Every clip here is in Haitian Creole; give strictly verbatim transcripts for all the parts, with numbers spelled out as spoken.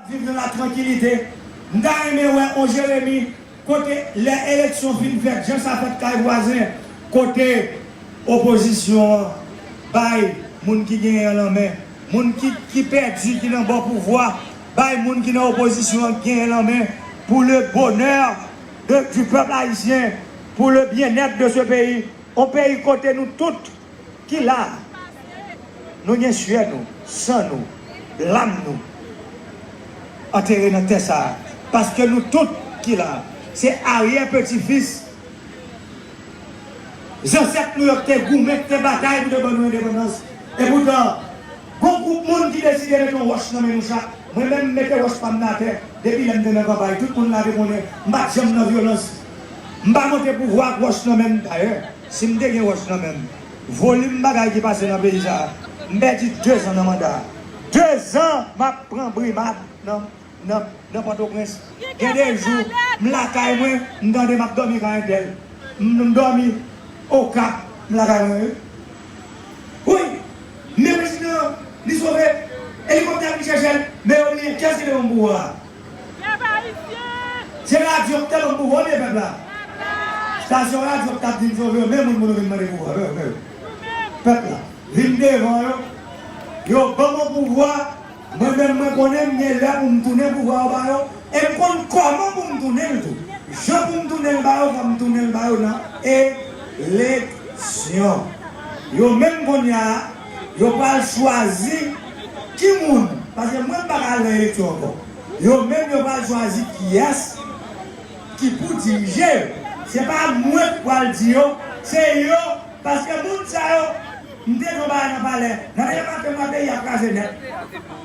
Viv nan latrankilite. M ta renmen wè on Jeremi kote lè eleksyon fin fèt, jan sa fèt kay vwazen, kote opozisyon an bay moun ki genyen an lanmen, moun ki, ki pèdi, ki nan bò pouvwa, bay moun ki nan opozisyon an ki genyen lanmen, pour le bonheur de, du peuple haïtien, pour le bien-être de ce pays. On peyi kote nou tout ki la, nou gen syè nou, san nou, lam nou antere nan tè sa a. Paske nou tout ki la, se aryè peti fis zansèt nou yo ki te goumen, ki te batay pou te ban nou endepandans. Epoutan, gon gwoup moun ki deside mete yon wòch nan men nou chak. Mwen menm, m mete wòch pa m nan atè. Depi lè m te nan kanpay, tout moun la te konnen m pa t janm nan vyolans. M pa monte pouvwa ak wòch nan men m. Dayè, si m te gen wòch nan men m, volim bagay ki pase nan peyi sa a, m pèdi dezan nan manda a. Dezan m ap pran brimad nan, nan, nan Pòtoprens. Gen de jou, m lakay mwen, m tande m ap dòmi kay entèl. M, m dòmi Okap, m lakay mwen, wi. Wi, men prezidan an, li sove, elikoptè vin chèche l, men yo bliye kiyès ki te ban m pouvwa a. Se radyo ki te ban m pouvwa oubyen pèp la? Stasyon radyo ki t ap di m sove yo, men moun pou nou vin mande pouvwa, men yo, men yo. Pèp la vin devan yo, yo ban m yon pouvwa. Mwen menm, mwen konnen m gen lè pou m tounen pouvwa yo ba yo, e m konn kòman pou m tounen l tou. Jan pou m tounen l ba yo, fò m tounen l ba yo nan eleksyon. Yo menm kounye a, yo pral chwazi ki moun, paske mwen m pa ka al nan eleksyon ankò. Yo menm, yo pral chwazi kiyès ki pou dirije yo. Se pa mwen k pral di yo, se yo. Paske moun sa yo, m te di yon bagay nan palè. Nan dènye maten, mwen, peyi a kraze nèt.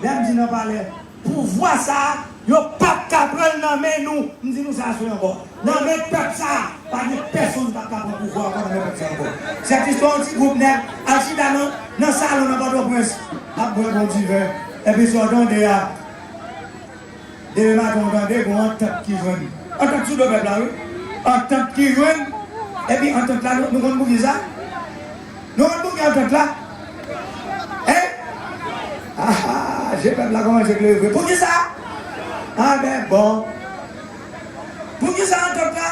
Lè m di nan palè, pouvwa sa a, yo p ap ka pran l nan men nou. M di nou sa aswè ankò. Nan men pèp sa a, pa gen pèsonn k ap ka pran pouvwa ankò nan men pèp sa a ankò. Sèt istwa yon ti gwoup nèg al chita nan, nan salon nan Pòtoprens, ap bwè bon diven. Epi sa w tande a, demen maten w tande gon antant ki jwenn. Antant sou do pèp la, wi. Antant ki jwenn. Epi antant la, nou, nou konn poukisa? Nou konn poukisa antant la? Hein? Ah, ah, je pèp la kòmanse klere vre. Poukisa? Anben bon. Poukisa antant la?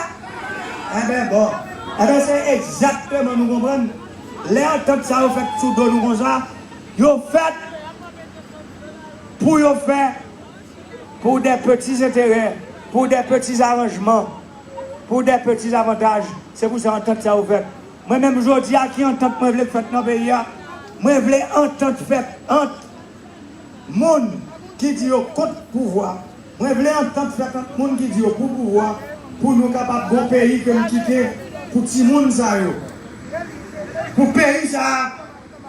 Anben bon. Anben se egzakteman nou konprann. Lè antant sa yo fèt sou do nou konsa, yo fèt pou yo fè pour des petits intérêts, pour des petits arrangements, pour des petits avantages. Se pou sa antant sa yo fèt. Mwen menm jodi a, ki antant mwen vle k fèt nan peyi a? Mwen vle antant fèt ant moun ki di yo kont pouvwa. Mwen vle antant fèt ant moun ki di yo pou pouvwa, pou nou kapab gon peyi ke n kite pou timoun sa yo. Pou peyi sa a,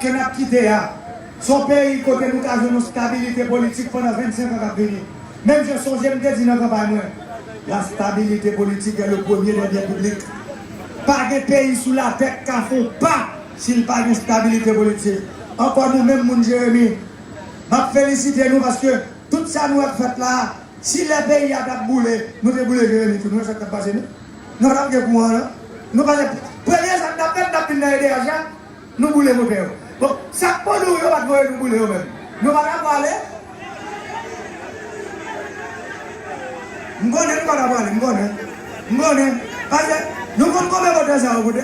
ke n ap kite a, se yon peyi kote nou ka jwenn yon stabilite politik pandan vennsenk an k ap vini. Menm jan sonje m te di nan kanpay mwen, la stabilité politique est le premier des biens publics. Pa gen peyi sou latè k ka fè yon pa si l pa gen stabilite politik. Ankò nou menm moun Jeremi, m ap felisite nou paske tout sa nou wè k fèt la a, si lè peyi a t ap boule, nou te boule Jeremi tou. Nou wè sa k t ap pase nou? Nou pa t ap gen kouran, non. Nou pa t ap, premye sa n t ap fè, n t ap vin nan E D H la. Nou boule motè yo. Bon, sa k pwodui yo pa t voye nou boule yo menm? Nou pa ta pwale? M konnen nou pa ta pwale, m konnen. M konnen. Paske nou konn konbyen motè sa yo koute?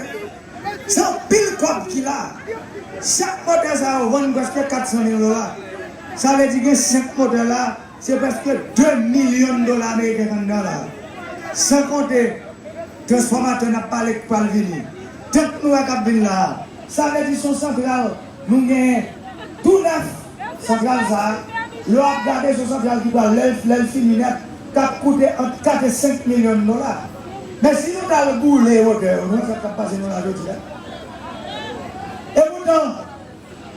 Se anpil kòb ki la. Chak motè sa yo vann prèske kat san mil dola. Sa vle di gen senk motè la. Se prèske de milyon dola ameriken k anndan la. San konte transfòmatè n ap pale k pral vini. Tank nou wè k ap vin la a. Sa vle di se yon santral nou genyen tou nèf. Santral sa a, lè w ap gade, se yon santral ki pral, lè l, lè l fini nèt, k ap koute ant kat e senk milyon dola. Men si nou t al boule motè yo, nou wè sa k t ap pase nou la jodi a. Epoutan,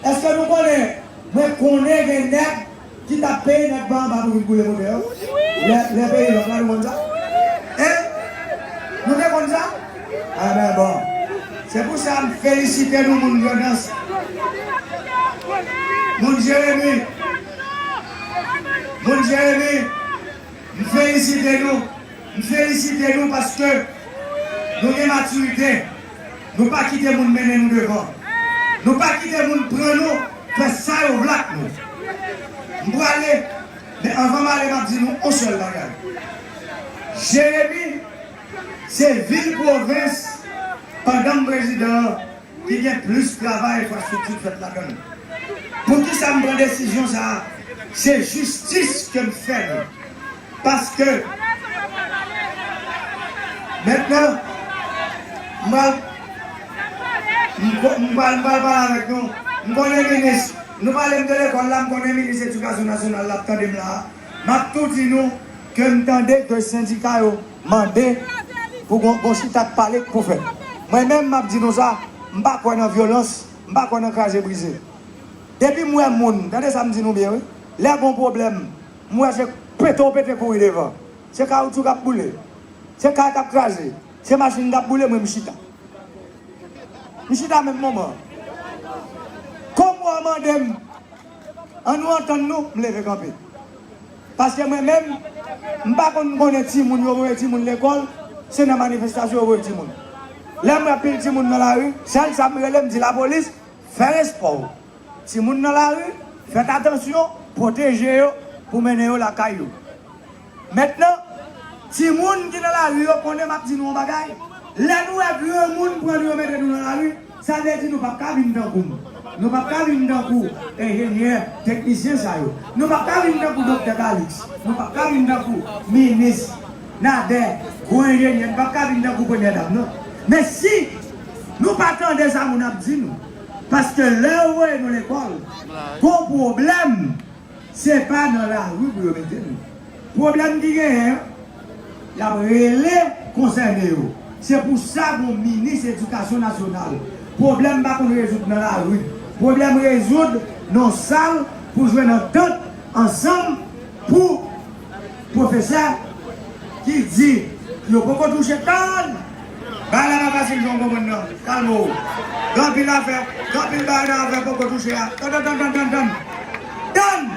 èske nou konnen, mwen konnen gen nèg ki t ap peye nèg pa anba pou vin boule motè yo? Lè, lè peyi lòk la, nou konn sa? Hein? Nou te konn sa? Enben bon. Se pou sa m felisite nou, moun Grandans. Moun Jeremi. Moun Jeremi. M felisite nou. M felisite nou paske nou gen matirite. Nou pa kite moun mennen nou devan. Nou pa kite moun pran nou, fè sa yo vle ak nou. M prale, Men anvan m ale, m ap di nou yon sèl bagay. Jeremi se vil pwovens, pandan m prezidan an, ki gen plis travay enfrastrikti k fèt ladan l. Poukisa m pran desizyon sa a? Se jistis ke m fè nou. Paske, mentnan, m pral, m ko- m pral, m pral pale avèk nou. M konnen minis, nou pale m de lekòl la, m konnen minis edikasyon nasyonal la ap tande m la a. M ap tou di nou ke m tande ke sendika yo mande pou gon, gon chita k pale k pou fèt. Mwen menm, m ap di nou sa, m pa kwè nan vyolans, m pa kwè nan kraze brize. Depi m wè moun, tande sa m di nou byen, wi. Lè gon pwoblèm, m wè se pete w pete kouri devan. Se kawoutchou k ap boule. Se kay k ap kraze. Se machin k ap boule, mwen m chita. M chita menm moman an. Kòm w mande m, ann nou antann nou, m leve kanpe. Paske mwen menm, m pa konn konnen timoun yo voye timoun lekòl, se nan manifestasyon yo voye timoun. Lè m wè pil timoun nan lari, sèl sa m rele, m di lapolis, fè respè w. Timoun nan lari, fèt atansyon, pwoteje yo pou mennen yo lakay yo. Mentnan, timoun ki nan lari yo konnen m ap di nou yon bagay. Lè nou wè granmoun pran nou yo mete nou nan lari, sa vle di nou p ap ka vin tankou m. Nou p ap ka vin tankou enjenyè, teknisyen sa yo. Nou p ap ka vin tankou Doktè Calixte. Nou p ap ka vin tankou minis Nader, gwo enjenyè. Nou p ap ka vin tankou premyè dam, non. Men si nou pa tande sa moun ap di nou, paske lè yo voye nou lekòl, gon pwoblèm. Se pa nan lari pou yo mete nou. Pwoblèm ki genyen an, y ap rele konsène yo. Se pou sa gon minis edikasyon nasyonal. Pwoblèm pa konn rezoud nan lari. Pwoblèm rezoud nan sal pou jwenn antant ansanm pou pwofesè ki di yo poko touche, tann! Bagay la pa fasil jan w konprann nan. Kalme w. Gen anpil afè, gen anpil bagay nan afè poko touche a. Tann, tann, tann, tann, tann, tann! Tann!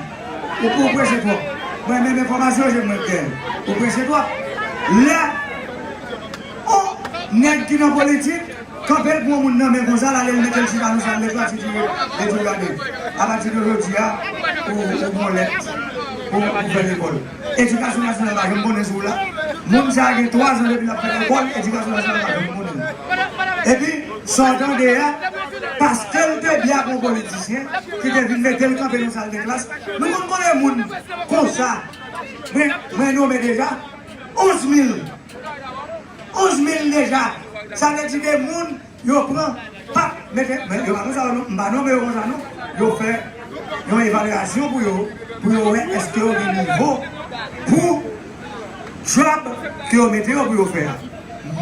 Ou, ou prese twòp. Mwen menm enfòmasyon je mwen gen. Ou prese twòp. Lè on nèg ki nan politik, kanpe l pran moun nan men konsa, l ale l mete l chita nan sal de klas, li di, li di, gade, apati de jodi a, ou, ou gon lèt pou, pou fè lekòl. Edikasyon nasyonal pa janm konnen sou w la. Moun sa a gen twa zan depi l ap fè lekòl, edikasyon nasyonal pa janm konnen l. Epi, sa w tande a, paske l te byen ak yon politisyen ki te vin mete l kanpe nan sal de klas, nou konn konnen moun konsa. Mwen, mwen nonmen deja onz mil. Onz mil deja. Sa vle di de moun yo pran, pa mete, men yo pa konsa, non, m pa nonmen yo konsa, non. Yo fè yon evalyasyon pou yo, pou yo wè èske yo gen nivo pou djòb ke yo mete yo pou yo fè a.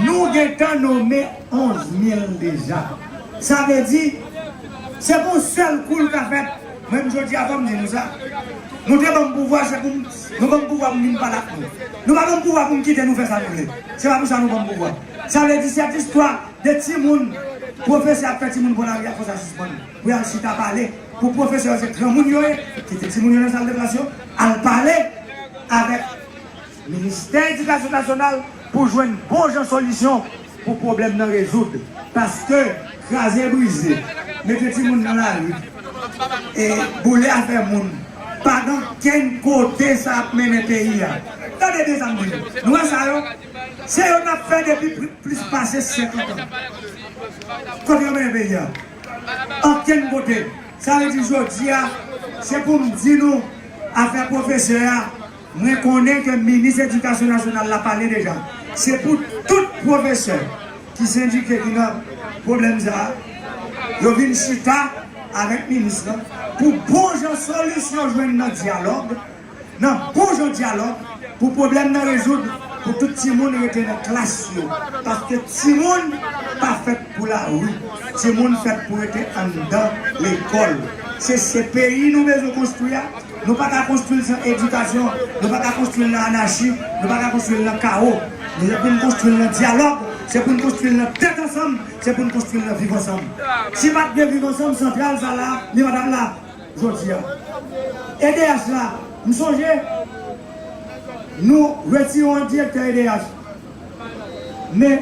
Nou gentan nonmen onz mil deja. Sa vle di, se pou sèl kou l ka fèt. Mwen, m jodi a, fò m di nou sa. Nou te ban m pouvwa, se pou m, nou ban m pouvwa pou m vin pale ak nou. Nou pa ban m pouvwa pou m kite nou fè sa nou vle. Se pa pou sa nou ban m pouvwa. Sa vle di, sèt istwa de timoun, pwofesè ap fè timoun pran lari a, fò sa sispann. Pou y al chita pale, pou pwofesè yo se granmoun yo ye, kite timoun yo nan sal de klas yo, al pale avèk Ministè Edikasyon Nasyonal pou jwenn bon jan solisyon pou pwoblèm nan rezoud. Paske kraze brize, mete timoun nan lari, e boule afè moun, pa gen okenn kote sa ap mennen peyi a. Tande byen sa m di nou. Nou wè sa yo? Se yo n ap fè depi pli- plis pase senkant an. Kote yo mennen peyi a? Okenn kote. Sa vle di jodi a, se pou m di nou, afè pwofesè a, mwen konnen ke minis edikasyon nasyonal la pale deja. Se pou tout pwofesè ki sendike ki nan pwoblèm sa a, yo vin chita avèk minis lan pou bon jan solisyon jwenn nan dyalòg, nan bon jan dyalòg, pou pwoblèm nan rezoud, pou tout timoun rete nan klas yo. Paske timoun pa fèt pou lari. Timoun fèt pou rete anndan lekòl. Se, se peyi nou bezwen konstwi a. Nou pa ka konstwi l san edikasyon, nou pa ka konstwi l nan anachi, nou pa ka konstwi l nan kawo. Men se pou n konstwi l nan dyalòg, se pou n konstwi l nan tèt ansanm, se pou n konstwi l nan viv ansanm. Si pa t gen viv ansanm, santral sa la, li pa t ap la jodi a. E D H la, m sonje, nou retire yon direktè E D H. Men,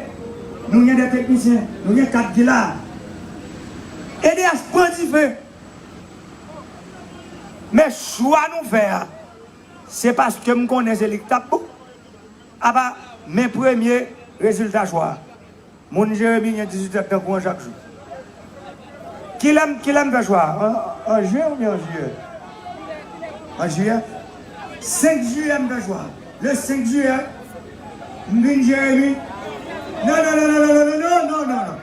nou gen de teknisyen, nou gen kad ki la. E D H pran dife. Men chwa nou fè a, Se paske m konnen se li k t ap bon. Apa, men premye rezilta chwa a. Moun Jeremi gen dizuit èdtan kouran chak jou. Kilè m, kilè m fè chwa a? An, an jen oubyen an jiyè? An jiyè. Senk jiyè m fè chwa a. Le senk jiyè, m vin Jeremi. Non, non, non, non.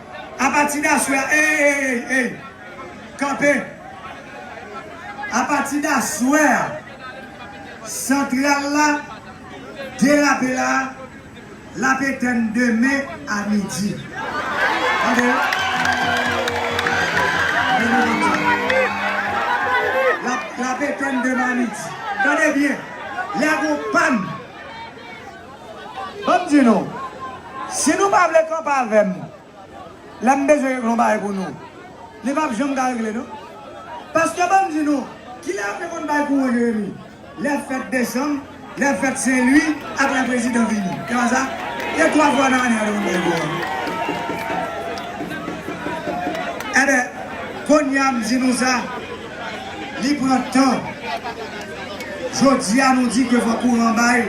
Apati de aswè a, ey, ey, ey, ey. Kanpe. Apati de aswè a, santral la, derape la, l ap etenn demen a midi. Tande? Tande konsa. L ap, l ap etenn demen a midi. Tande byen. Lè gon pàn, ban m di nou, si nou pa vle kanpe avè m, lè m bezwen regle yon bagay pou nou, li p ap janm ka regle, non. Paske ban m di nou, kilè yo te konn bay kouran Jeremi? Lè fèt Desanm, lè fèt Sen Lwi, ak lè prezidan vini. Se pa sa? Se twa fwa nan ane a yo te konn bay kouran. Enben, kounye a m di nou sa, li pran tan. Jodi a, nou di ke fò kouran bay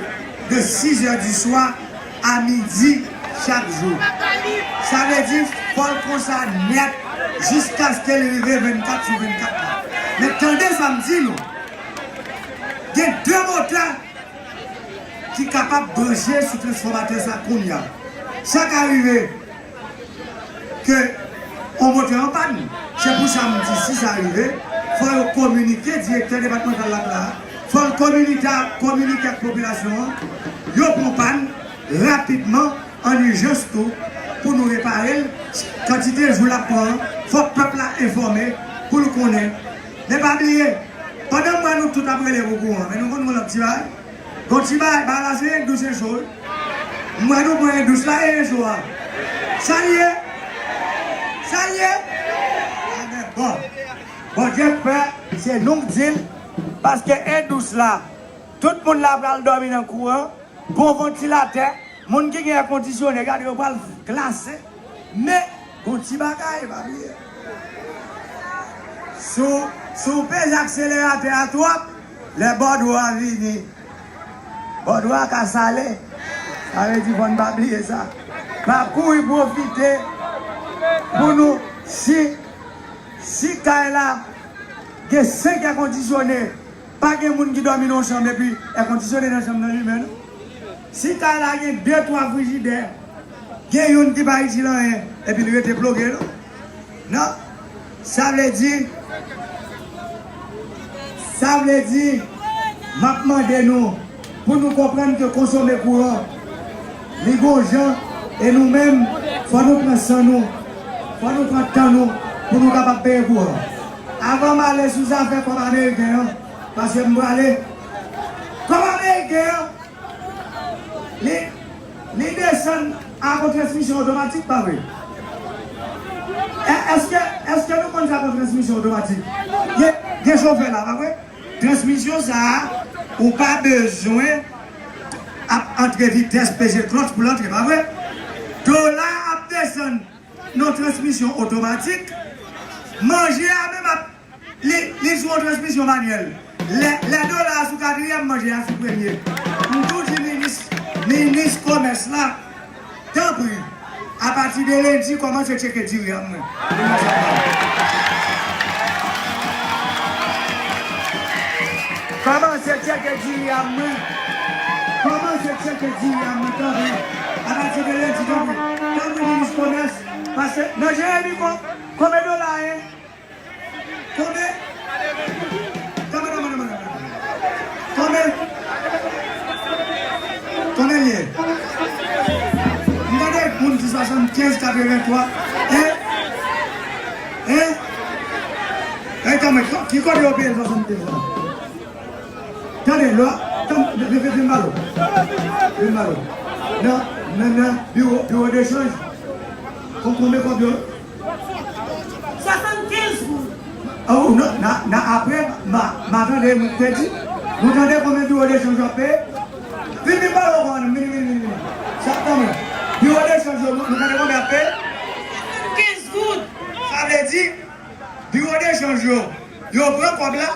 de sizè di swa a midi chak jou. Sa vle di, fò l konsa nèt jiskaske l rive vennkat sou vennkat la. Men tande sa m di nou. Gen de motè ki kapab branche sou transfòmatè sa kounye a. Sa ka rive ke yon motè an pàn. Se pou sa m di, si sa rive, fò yo kominike, direktè depatmantal la la, fò l kominike, kominike ak popilasyon an, yo pran pàn rapidman, an ijans tou, pou nou repare l, kantite jou l ap pran an, fòk pèp la enfòme pou l konnen. Men pa bliye, pandan m wè nou tout ap rele pou kouran, men nou konn yon lòt ti bagay. Gon ti bagay, bagay la se en dous en cho wi. M wè nou pran en dous la e en cho a. Sa l ye? Sa l ye? Anben, bon. Bondye k fè, se nou k di l, paske en dous la, tout moun la pral dòmi nan kouran, bon vantilatè, moun ki gen èkondisyone, gade yo pral glase. Men, gon ti bagay, pa bliye. Si w, si w peze akseleratè a twòp, lè bòdwo a vini, bòdwo a ka sale. Sa vle di fò n pa bliye sa. Pa kouri pwofite pou nou, si, si kay la gen senk èkondisyone, pa gen moun ki dòmi nan yon chanm epi èkondisyone nan chanm nan limen, non. Si kay la gen de, twa frijidè, gen youn ki pa itil anyen, epi li rete ploke, non. Non. Sa vle di, sa vle di, m ap mande nou, pou nou konprann ke konsome kouran, li gon jan, e nou menm, fò nou pran san nou, fò nou pran tan nou, pou nou kapab peye kouran. Avan m ale sou zafè kòb ameriken an, paske m prale. Kòb ameriken an, li, li desann a gon transmisyon otomatik, pa vre? È-, èske, èske nou konn sa gon transmisyon otomatik? Gen, gen chofè la, pa vre? Transmisyon sa a, ou pa bezwen ap antre vitès, peze klòtch pou l antre, pa vre? Dola ap desann nan transmisyon otomatik, manje a menm ap, li, li sou yon transmisyon manyèl. Lè, lè dola a sou katriyèm, manje a sou premye. M tou di minis, minis komès la, tanpri, apati de lendi, kòmanse tcheke diri a mwen. Kòmanse tcheke diri a mwen. Kòmanse tcheke diri a mwen, tanpri. Apati de lendi, tanpri. Tanpri, minis komès. Paske nan Jeremi, kon-, konbyen dola ye? Konbyen? Tanpri, tanpri, tanpri, tanpri. Konbyen? Konbyen l ye? M tande moun di swasannkenz, katrevenntwa. Hein? Hein? Hey, tanpri, ki kote yo peye l swasannkenz la? Tande, lò, tanm, vin, vin, vin ba l. Vin ba l. Nan, nan, nan, biwo, biwo de chanj. Kon, konbyen kòb yo? Swasannkenz goud. Oh, non, nan, nan, apre, ma, ma tande, mwen te di, nou tande konbyen biwo de chanj yo ap peye? Vin, vin ba l ankò, vin, vin, vin, vin. Sa, tanm, biwo de chanj yo, nou, nou tande konbyen ap peye? Swasannkenz goud. Sa vle di, biwo de chanj yo, yo pran kòb la,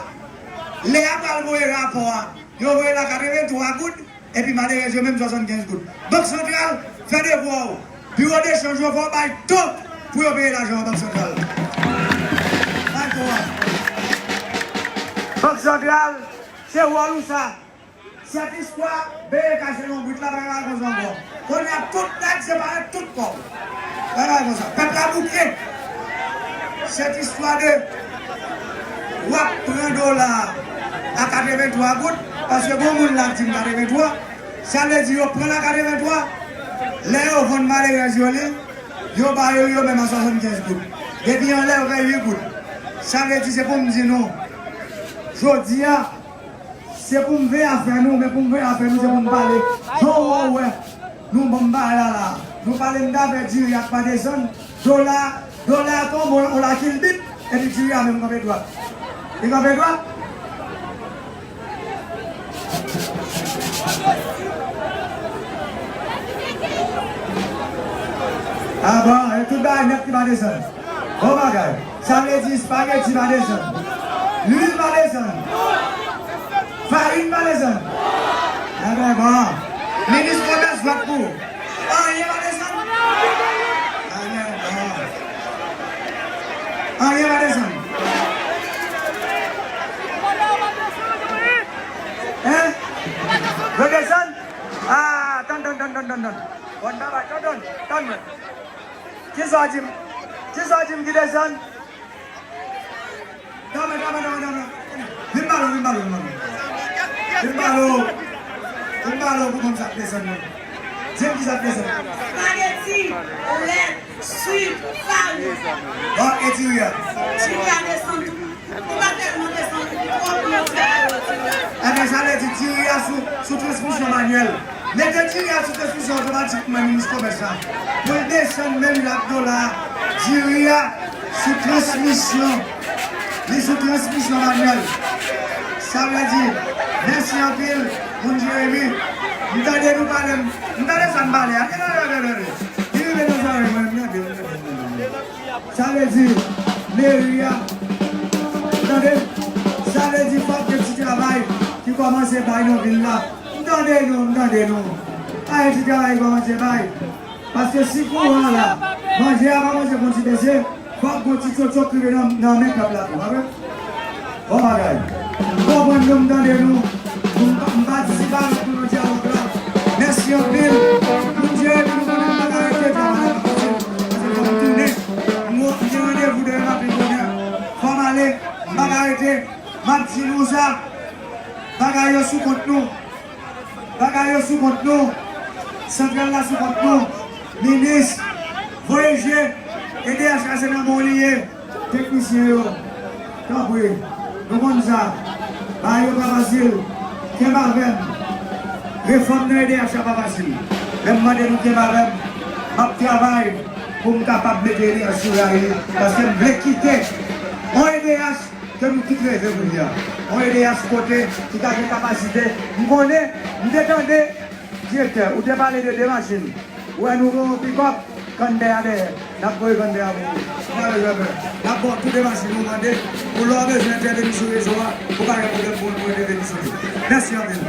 lè y ap al voye rapò a, Yo voye la katrevenntwa goud, epi malerèz yo menm swasannkenz goud. Bank Santral, fè devwa w. Biwo dechanj yo fò bay to pou yo peye lajan an Bank Santral. Bay to a. Bank Santral, se wòl ou sa. Sèt istwa, beye kache lonbrit la, pa ka konsa ankò. Kounye a, tout nèg separe tout kò. Pa ka konsa. Pèp la bouke. Sèt istwa de w ap pran dola a katrevenntwa goud, paske gon moun la ap di m katrevenntwa, sa vle di yo pran l a katrevenntwa, lè yo vann malerèz yo li, yo ba yo yo menm a swasannkenz goud. Depi anlè yo fè uit goud. Sa vle di se pou m di nou, jodi a, se pou m veye afè nou, men pou m veye afè nou, se pou m pale. Jan w wè, nou ban m bagay la la. Nou pale m dafè diri a k pa desann. Dola, dola a tonbe, on la kilbit, epi diri a menm kanpe dwat. Li kanpe dwat? A bon, e tout bagay nèt ki pa desann. Bon bagay. Sa vle di espageti pa desann. Lwil pa desann. Farin pa desann. Enben bon. Minis komès vòt pou. Anyen pa desann. Enben bon. Anyen pa desann. Hein? Yo desann? Ah, tann, tann, tann, tann, tann, tann. Bon, baba, tann, tann, tann mwen. Kisa w di m? Kisa w di m ki desann? Tann, tann, tann, tann, tann. Vin pale, vin pale, vin pale. Vin pale. Vin pale pou konn sa k desann nan. Di m kisa k desann. Spageti, lèt, sik, farin. Bon, e diri a? Diri a desann tou. Li pa tèlman desann, li twò plis. Enben, sa vle di diri a sou, sou transmisyon manyèl. Mete diri a sou transmisyon otomatik pou mwen, minis komès la. Pou l desann menm jan ak dola a. Diri a sou transmisyon. Li sou transmisyon manyèl. Sa vle di, mèsi anpil, moun Jeremi. M tande nou pale, m tande sa n pale a. Tande, tande, tande. Li rive nan zòrèy mwen, m tande, m tande, m tande. Sa vle di, meri a, tande, sa vle di fòk gen ti travay ki kòmanse bay nan vil la. M tande nou, m tande nou. Pa gen ti travay ki kòmanse bay. Paske si kouran an la, manje a pa manje pou ti bese, fòk gon ti tchotchot rive nan, nan men pèp la tou, pa vre? Bon bagay. M konprann nou, m tande nou. M pa, m patisipe avèk nou nan dyalòg la. Mèsi anpil. Bondye, nou konnen m pa ka rete travay la pa fasil. Paske fò m tounen. M gen randevou demen maten bonè. Fò m ale. M pa ka rete. M ap di nou sa. Bagay yo sou kont nou. Bagay yo sou kont nou. Santral la sou kont nou. Minis, voye je. E D H la se nan men w li ye. Teknisyen yo, tanpri, nou konn sa. Bagay yo pa fasil. Kenbe avè m. Refòm nan E D H la pa fasil. Lè m mande nou kenbe avè m, m ap travay pou m kapab mete E D H sou ray li. Paske m vle kite yon E D H ke nou tout reve kounye a. Yon E D H kote ki ka gen kapasite. M konnen, m te tande, direktè, ou te pale de de machin. Ou wè nou gen yon pikòp, kanndè a dèyè. N ap voye kanndè a pou ou. Ou pa bezwen pè. N ap ba w tou de machin ou mande. Pou lè w bezwen entèveni sou rezo a, ou pa gen pwoblèm pou w entèveni sou li. Mèsi anpil.